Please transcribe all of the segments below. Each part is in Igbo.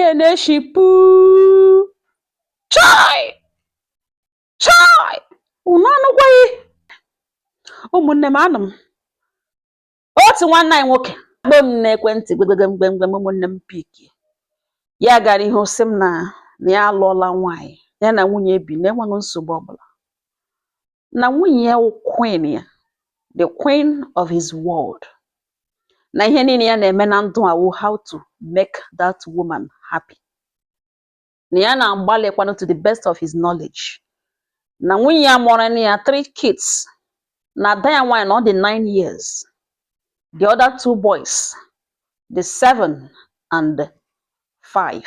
Ke na-eshi puu. Chai chai, unu anụkwaghị? Ụmụnne m, anụ m otu nwanne anyị nwoke kpọọ m n'ekwentị gbegbegbemgbem. Ụmụnne m, pick ya gara ihu sị m na ya alụọla nwaanyị, ya na nwunye bi na-enweghị nsogbu ọbụla, na nwunye ya wụ queen ya, the queen of his world, na ihe niile ya na-eme na ndụ a wụ how to make that woman happy, na ya na-agbalịkwanụ to the best of his knowledge, na nwunye ya mụrụ na ya three kids, na ada ya nwaanyị na ọ dị 9 years, the other two boys the 7 and 5,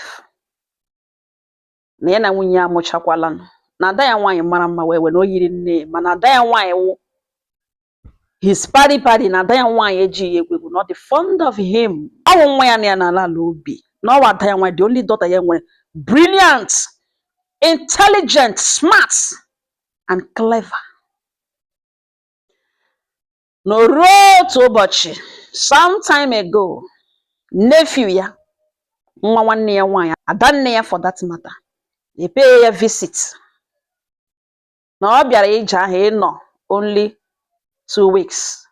na ya na nwunye ya amụchakwala, na ada ya nwaanyị mara mma wee wee na o yiri nne ya, mana ada ya nwaanyị wụ his party party, na ada ya nwaanyị ejighị egwu egwu, na ọ dị fond of him, ọ wụ nwa ya na ya n'ala ala obi, na ọ wụ ada ya nwaanyị, the only daughter ya nwere, brilliant, intelligent, smart and clever. Na o ruo otu ụbọchị, some time ago, nephew ya, nwa nwanne ya nwaanyị, adanne ya for that matter, epee ya visit, na ọ bịara ije ahụ ịnọ only 2 weeks,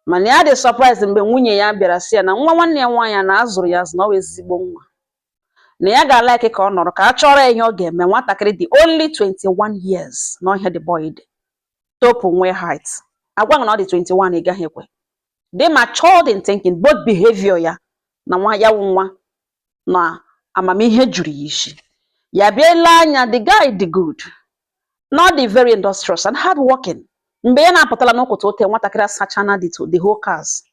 mana ya dị surprise mgbe nwunye ya bịara sị ya na nwa nwanne ya nwaanyị a na azụrụ ya azụ, na ọ wụ ezigbo nwa, na ya ga-alike ka ọ nọrọ ka a chọrọ ya ihe ọ ga-eme. Nwatakịrị dị only 21 years na ọhịa, the boy dị topu, nwee height. Agwa na ọ dị 21, ị gaghị ekwe. Dị matured in thinking, both behavior ya na nwa ya wụ nwa na amamihe juru ya isi. Ya bịa ele anya, the guy dị good, na ọ dị very industrious and hardworking. Mgbe ya na-apụtala n'ụkwụtụ ote, nwatakịrị asachana the whole cars,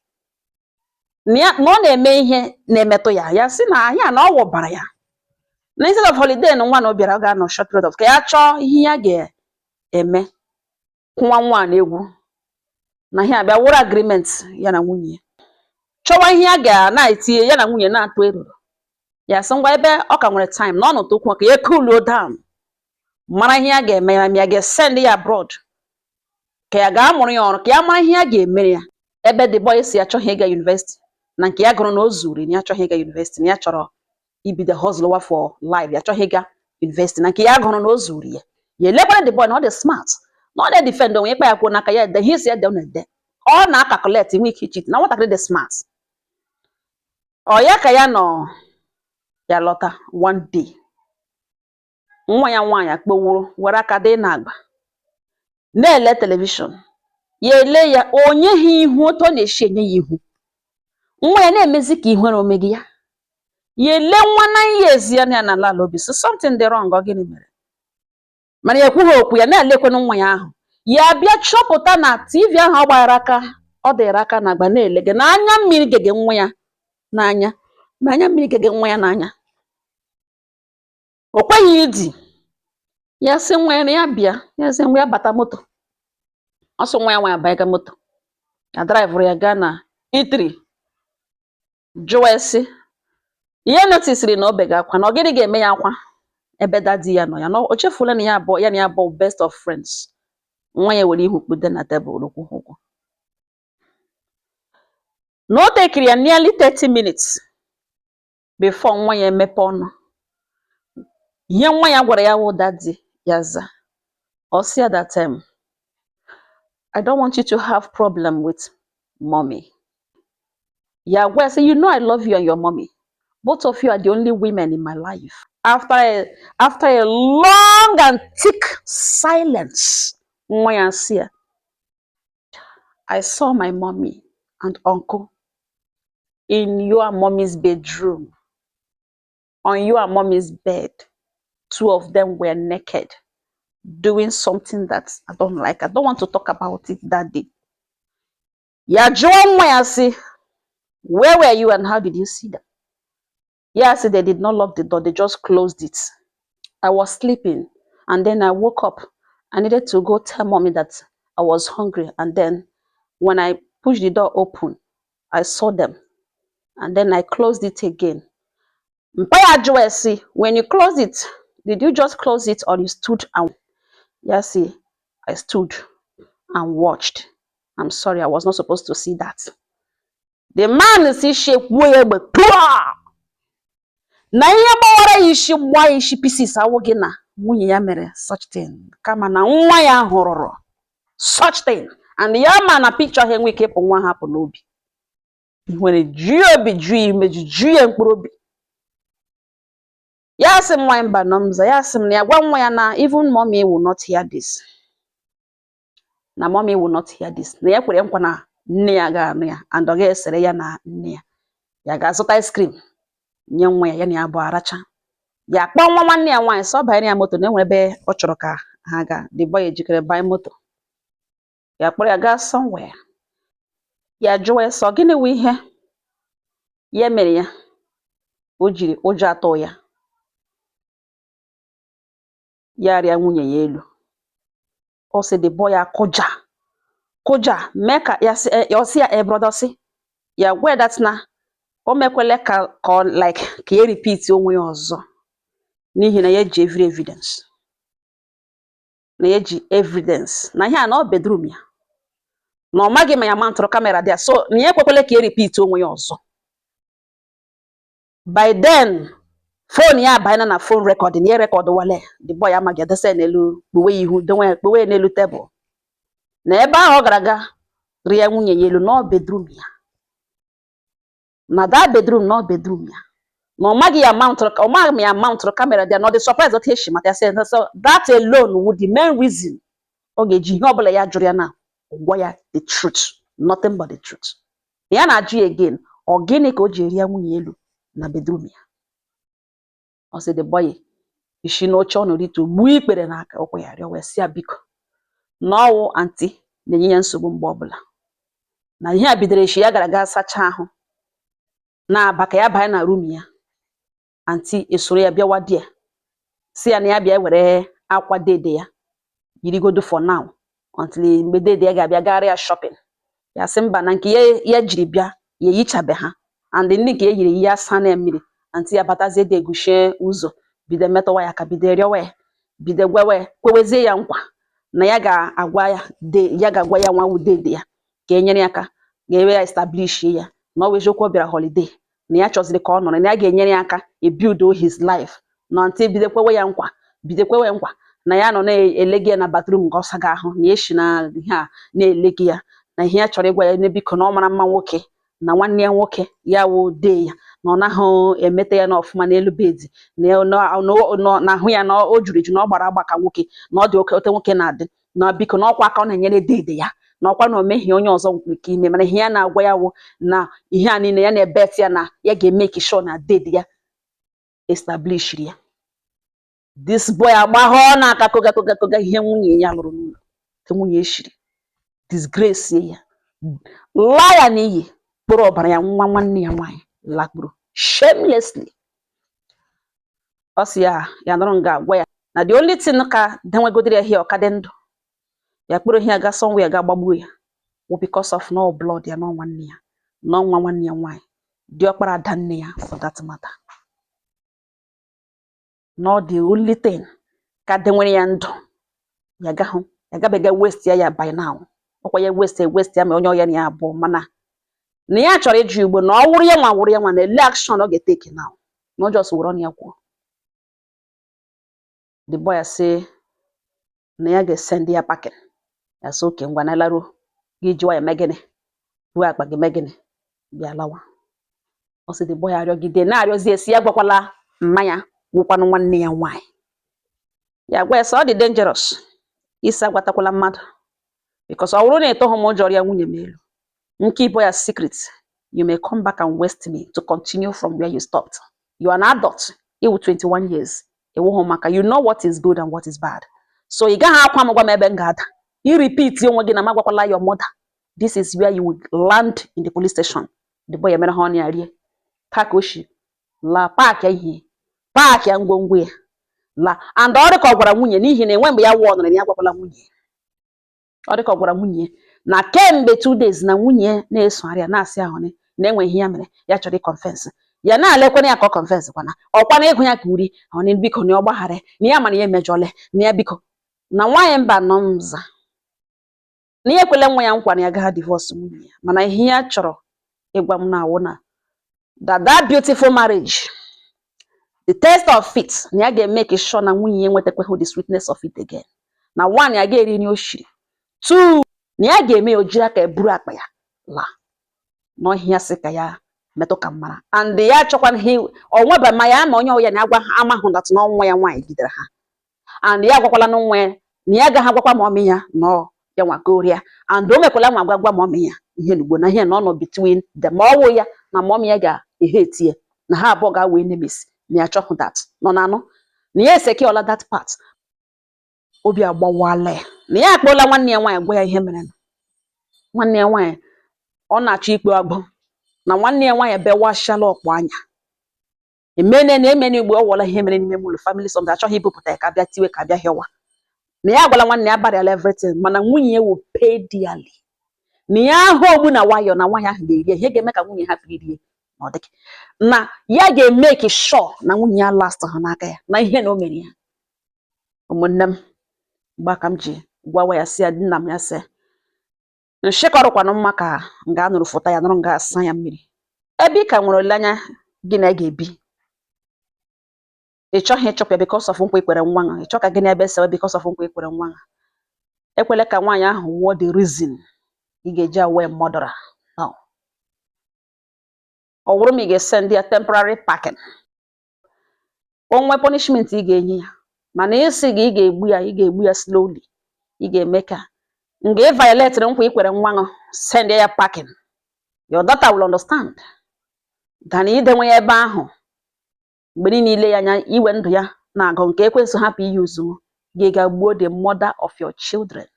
na na ọ na-eme ihe na-emetụ ya. Ya sị na ya na ọ wụbara ya na instead of holiday na nwa na ọ bịara, ọ ga-anọ short period of ka ya chọọ ihe ya ga-eme kwụnwa nwa na egwu, na ihe abịa wụrụ agreement ya na nwunye ya, chọwa ihe ya ga na-etinye ya na nwunye na-atụ eruru. Ya sị ngwa, ebe ọ ka nwere time na ọ nọtụ okwu ka ya cool down, mara ihe ya ga-eme ya, ma ya ga-send ya abroad, ka ya ga-amụrụ ya ọrụ, ka ya mara ihe ya ga-emere ya. Ebe the boy si achọghị ịga university, na nke ya gụrụ na o zuru, na ya achọghị ịga university, na ya chọrọ ibido hustle for life, ya achọghị ịga university, na nke ya gụrụ na o zuru ya. Ya elekwara the boy na ọ dị smart, na ọ na-edefend onwe, ịkpa ya kwuo n'aka ya ede ihe isi ede, ọ na-ede, ọ na-acalculate, nwe ike icheat, na nwatakịrị dị smart. Ọ ya ka ya nọ ya lọta one day, nwa ya nwaanyị akpọwuru were aka dị n'agba na-ele television. Ya ele ya, o nyeghị ihu otu ọ na-esi enye ya ihu. Nwa ya na-emezi ka ihere omegi ya. Ya ele nwa 9 years ya na ya na ala obi, so something dị wrong, ọ gịnị mere? Mana ya ekwughị okwu, ya na-elekwenụ nwa ya ahụ. Ya bịa chọpụta na TV ahụ ọ gbara aka, ọ dịrị aka na agba na-ele gị, na anya mmiri gege nwa ya n'anya, na anya mmiri gege nwa ya n'anya. O kweghị idi. Ya sị nwa ya na ya bịa, ya sị nwa ya bata moto. Ọ sị nwa ya nwaanyị banyega moto ya, driverụ ya gaa na itiri, jụọ ya sị ihe noticeri na o bega akwa, na ọ gịnị ga-eme ya akwa ebe daddy ya nọ ya, na o chefuola na ya abụọ, ya na ya abụọ best of friends. Nwa ya were ihu kpude na tebụl, kwụghị ụgwọ. Na o tekiri ya nearly 30 minutes before nwa ya emepe ọnụ. Ihe nwa ya gwara ya wụ, "Daddy." Ya za, ọ sị ya that "I don't want you to have problem with mommy." Ya gwa ya sị, "You know I love you and your mommy. Both of you are the only women in my life." After a long and thick silence, nwa ya sị ya, "I saw my mommy and uncle in your mommy's bedroom, on your mommy's bed. Two of them were naked, doing something that I don't like. I don't want to talk about it that day." Ya jụọ nwa ya sị, "Where were you and how did you see them?" Ya sị, "They did not lock the door, they just closed it. I was sleeping and then I woke up. I needed to go tell mommy that I was hungry, and then when I pushed the door open, I saw them and then I closed it again." Mpa ya jụọ ya sị, "When you closed it, did you just close it or you stood and?" Ya sị, "I stood and watched. I'm sorry, I was not supposed to see that." The man si shekwuo ya egbe pụọ. Na ihe gbawara ya isi, gbaa ya isi pieces, awụghị na nwunye ya mere such thing, kama na nwa ya hụrụrụ such thing, and ya ma na picture ha enwe ike ịpụ nwa ha pụ n'obi. Nwere ju ya obi, ju ya imeju, ju ya mkpụrụ obi. Ya sị m, nwaanyị mba nọ mza, ya sị m na ya gwa nwa ya na even mommy will not hear this, na mommy will not hear this, na ya kwere nkwa na nne ya ga-anụ ya and ọ ga-esere ya na nne ya. Ya ga-azụta ice cream nye nwa ya, ya na ya bụ aracha. Ya kpọọ nwa nwanne ya nwaanyị, sọ banyere ya moto na enwere ebe ọ chọrọ ka ha gaa. The boy ejikere banye moto, ya kpọrọ ya gaa somewhere. Ya jụọ ya sọ gịnị wụ ihe ya mere ya o jiri ụjọ atụ ya, ya rịa nwunye ya elu. Ọ sị the boy akụja kụja mee ka ya sị, ọ sị ya, brother, sị ya gwa ya that na o mekwele ka ọ like ka ya repeat onwe ya ọzọ, n'ihi na ya ji every evidence, na ya ji evidence na ihe a na ọ bedroom ya, na ọ maghị ma ya mountụrụ camera dị ya, so na ya ekwekwele ka ya repeat onwe ya ọzọ. By then phone ya abanyela na phone recording, ya record wale. The boy amaghị edesa ya n'elu, kpuwe ya ihu, donwe ya, kpuwe ya n'elu tebụl, na ebe ahụ ọ gara aga rịa nwunye ya elu na ọ bedroom ya, na that bedroom, na ọ bedroom ya, na ọ maghị ya mountụrụ, ọ maghị ma ya mountụrụ camera dị ya, na ọ dị surprise otu esi mata ya. Sị so that alone would the main reason ọ ga-eji ihe ọbụla ya jụrụ ya na gwa ya the truth, nothing but the truth. Ya na-ajụ ya again, ọ gịnị ka o ji eri ya nwunye elu na bedroom ya? Ọ sị the boy isi n'oche ọ nọ rituo, gbuo ikpere n'aka ụkwụ ya, rịọ wee sị ya biko, na ọwụ aunty na-enye ya nsogbu mgbe ọbụla, na ihe a bidoro echi ya gara gaa sachaa ahụ na-aba ka ya banye na room ya, aunty esoro ya bịawa di ya, si ya na ya bịa were akwa dede ya yirigodo for now until mgbe dede ya ga-abịa gara ya shopping. Ya sị mba, na nke ya ya jiri bịa ya eyichabe ha, and ndị nke ya yiri eyi ya asa na ya mmiri. Aunty ya batazie dị eguchie ụzọ, bido metụwa ya aka, bido rịọwa ya, bido gwawa ya, kwewezie ya nkwa na ya ga-agwa ya de ya ga-agwa ya nwa dede ya ka e nyere ya aka ga-ewe ya establish ya, na ọ bụ eziokwu ọ bịara holiday, na ya chọziri ka ọ nọrọ, na ya ga-enyere ya aka ebuild his life. Na aunty bido kwewe ya nkwa, bido kwewe nkwa na ya nọ na-ele gị ya na bathroom nke ọ saga ahụ, na ya si na ihe a na-ele gị ya, na ihe ya chọrọ ịgwa ya na biko, na ọ mara mma nwoke, na nwanne ya nwoke ya wụ dee ya, na ọ naghị emete ya n'ọfụma n'elu bed, na na ahụ ya na o juru eju, na ọ gbara agba ka nwoke, na ọ dị oke ote nwoke na-adị, na biko, na ọkwa aka ọ na-enyere dede ya, na ọkwa na o mehie onye ọzọ nwere ike ime, mana ihe ya na-agwa ya wụ na ihe a niile ya na-ebet ya, na ya ga-emeki sure na dede ya establishiri ya. This boy agbahọ n'aka koga koga koga ihe nwunye ya lụrụ n'ụlọ, nke nwunye shiri disgrace ya, laa ya n'iyi, kpụrụ ọbara ya nwa nwanne ya nwaanyị lakpuru shamelessly. Ọ sị ya ya nọrọ nga gwa ya na the only thing ka denwegodiri ya here ọka dị ndụ ya kpụrụ ihe ya ga somewhere ga gbagbuo ya wụ because of no blood ya, no nwanne ya, no nwa nwanne ya nwaanyị, diọkpara ada nne ya for that matter, no the only thing ka denwere ya ndụ ya gahụ ya gabiga waste ya ya by now, ọkwa ya waste ya waste ya ma onye ọya na ya abụọ, mana na ya chọrọ ịjụ igbo na ọ wụrụ ya nwa, wụrụ ya nwa na ele action ọ ga-etake now, na ọ just were ọnụ ya kwuo. The boy sị na ya ga-esend ya packing. Ya sị oke, ngwa, na laruo gị jiwa ya mee gịnị, buo akpa gị mee gịnị, bịa lawa. Ọ sị the boy arịọgide na-arịọzi esi ya gwakwala mma ya wụkwanụ nwanne ya nwaanyị. Ya gwa ya sị ọ dị dangerous isi agwatakwala mmadụ, because ọ bụrụ na ịtụghị m ụjọ rịa nwunye m elu nke ịbụ ya secret, you may come back and waste me to continue from where you stopped. You are an adult, iwu 21 years ịwụghị maka, you know what is good and what is bad, so ị gaghị akwa m gwa m ebe m ga-ada. I repeat onwe gị na m agwakwala your mother, this is where you will land in the police station. The boy emere ha ọnụ ya rie taa ka o shi la pack ihe, pack ya ngwongwo ya la, and ọ dị ka ọ gwara nwunye, n'ihi na enwe mgbe ya wụ ọnọrọ na ya agwakwala nwunye. Ọ dị ka ọ gwara nwunye na kemgbe 2 days na nwunye na-esogharị ya na-asị ahụ na enwe ihe ya mere ya chọrọ ịconfess, ya na-alekwana ya ka ọ confess kwana ọkwa na ịgụ ya ka uri ọ biko na ọ gbaghara na ya, mana ya emejọle na ya biko, na nwaanyị mba nọ mza, na ya ekwela nwa ya nkwa na ya gaghị divorce nwunye ya, mana ihe ya chọrọ ịgwa m na awụ na that that beautiful marriage The taste of it, na ya ga-eme sure na nwunye ya enwetakwaghị the sweetness of it again. Na one, ya ga-eri nri o shiri. Two, na ya ga-eme ya o jiri aka eburu akpa ya laa n'ọhịa, sị ka ya metụ ka mara. And ya achọkwana ihe onweba ma ya ma onye ọ ya na-agwa amahụ that na nwa ya nwaanyị gidere ha. And ya agwakwala na nwa ya na ya agaghị agwakwa mummy ya na ọ ya nwa goria. And o mekwala nwa agwa gwa mummy ya ihe n'ugbo na ihe na ọ nọ between them, ma ọ wụ ya na mummy ya ga-ehe etie na ha abụọ ga-awe enemies, na ya achọghị that nọ na anụ na ya esekiọla that part. Obi agbawala ya na ya akpọla nwanne ya nwaanyị gwa ya ihe mere. Nwanne ya nwaanyị ọ na-achọ ikpe agbụ na nwanne ya nwaanyị bewashala ọkpụ anya emene na emene ugbo ọ wụọla ihe mere n'ime ụlọ family something, achọghị ibupụta ya ka bịa tiwe ka bịa hịọwa. Na ya agwala nwanne ya barịala everything, mana nwunye ya wụ pay dearly, na ya ahụ ogbu na nwayọ na nwaanyị ahụ ga-eri ya, ihe ga-eme ka nwunye hapụ iri na ọ dịghị na ya ga-emeke sure na nwunye ya last ha n'aka ya na ihe na o mere ya. Ụmụnne m, mgbe aka m ji gwawa ya, sị ya, nna m, ya sị nshịkọrọkwanụ mma ka nga a nụrụ foto ya nụrụ nga asa ya mmiri ebe ị ka nwere olileanya gị na ya ga-ebi. Ị chọghị ịchụpụ ya because of nkwa ikwere nwa ṅụ. Ị chọ ka gị na ebe sewe because of nkwa ikwere nwa ṅụ. Ekwela ka nwaanyị ahụ wụọ the reason ị ga-eji awe murderer. No, ọ wụrụ ma ị ga-esend ya temporary packing, onwe punishment ị ga-enye ya, mana ịsị gị ị ga-egbu ya, ị ga-egbu ya slowly. Ị ga-eme ka nga ị violate nkwa ikwere nwa ṅụ, send ya packing, your daughter will understand than idenwe ya ebe ahụ mgbe niile ile ya anya iwe ndụ ya na-agụ nke ekwensu hapụ iyi uzu gị ga gbuo the mother of your children.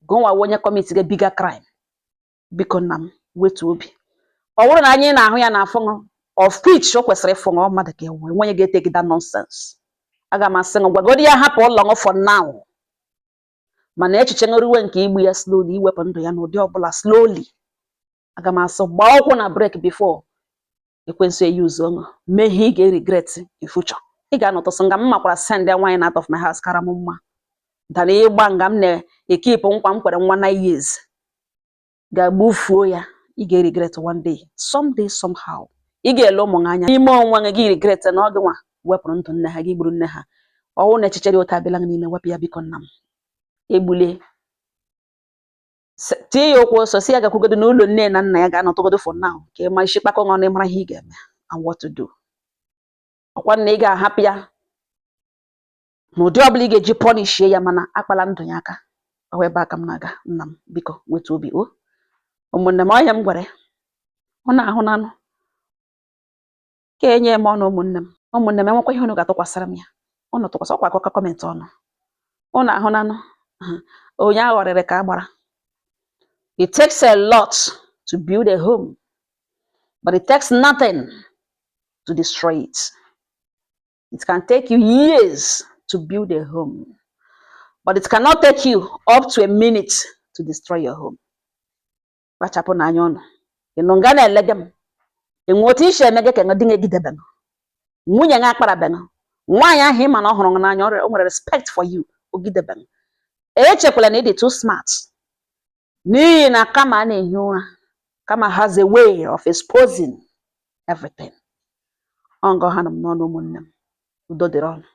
Gụnwa onye commit gị bigger crime. Biko nna m, wetu obi. Ọ bụrụ na anyị na-ahụ ya na afọ ṅụ, of which o kwesịrị ịfụ ṅụ mmadụ ka enwe onye ga-etake that nonsense, aga m asị ṅụ gwagodi ya hapụ ụlọ ṅụ for now. Mana echiche ṅụrụwe nke igbu ya slowly, iwepụ ndụ ya n'ụdị ọbụla slowly, aga m asị gbaa ụkwụ na brake before ekwensu eyuzu ọṅụ mee ihe ị ga-regret in future. Ị ga-anọtụsị nga m makwara send ya nwaanyị out of my house kara m mma than ịgba nga m na-ekipụ nkwa m kwere nwa 9 years ga-gbufuo ya. Ị ga-regret one day, someday, somehow. Ị ga-ele ụmụ gị anya n'ime onwe gị, gị regret na ọ gị nwa wepụrụ ndụ nne ha, gị gburu nne ha. Ọwụ na echiche dị ụtọ abịala gị n'ime, wepụ ya, biko nna m. Egbule tie ya ụkwụ ọsọ, si ya gakwugodo n'ụlọ nne na nna ya ga-anọtụgodo for now, ka ị ma isi kpakọ ọnụ, ịmara ihe ị ga-eme and what to do. Ọkwa na ị ga-ahapụ ya n'ụdị ọbụla ị ga-eji punishie ya, mana akpala ndụ ya aka. Ọ wụ ebe aka m na-aga. Nna m, biko wetu obi. O ụmụnne m, ọhịa m gwara ya ọ na-ahụ n'anụ ka enye m ọnụ. Ụmụnne m, ụmụnne m, enwekwa ihe unu ga-atụkwasịrị m ya, unu tụkwasị ọkwa akụkọ comment ọnụ. Unu ahụ n'anụ onye aghọrịrị ka a gbara. It takes a lot to build a home, but it takes nothing to destroy it. It can take you years to build a home, but it cannot take you up to a minute to destroy your home. Kpachapụ n'anya ọnụ. Ị nọ nga na-elege m. Enwe otu isi eme gị ka di gị egidebeghị. Nwunye gị akparabeghị. Nwaanyị ahụ ị ma na ọ hụrụ gị n'anya, o nwere respect for you, ogidebeghị. Echekwala na ị dị too smart. N'ihi na kama a na-ehi ụra, kama has a way of exposing everything. Ọ ngọ ha nọ m n'ọnụ, ụmụnne m. Udo dịrị ọnụ.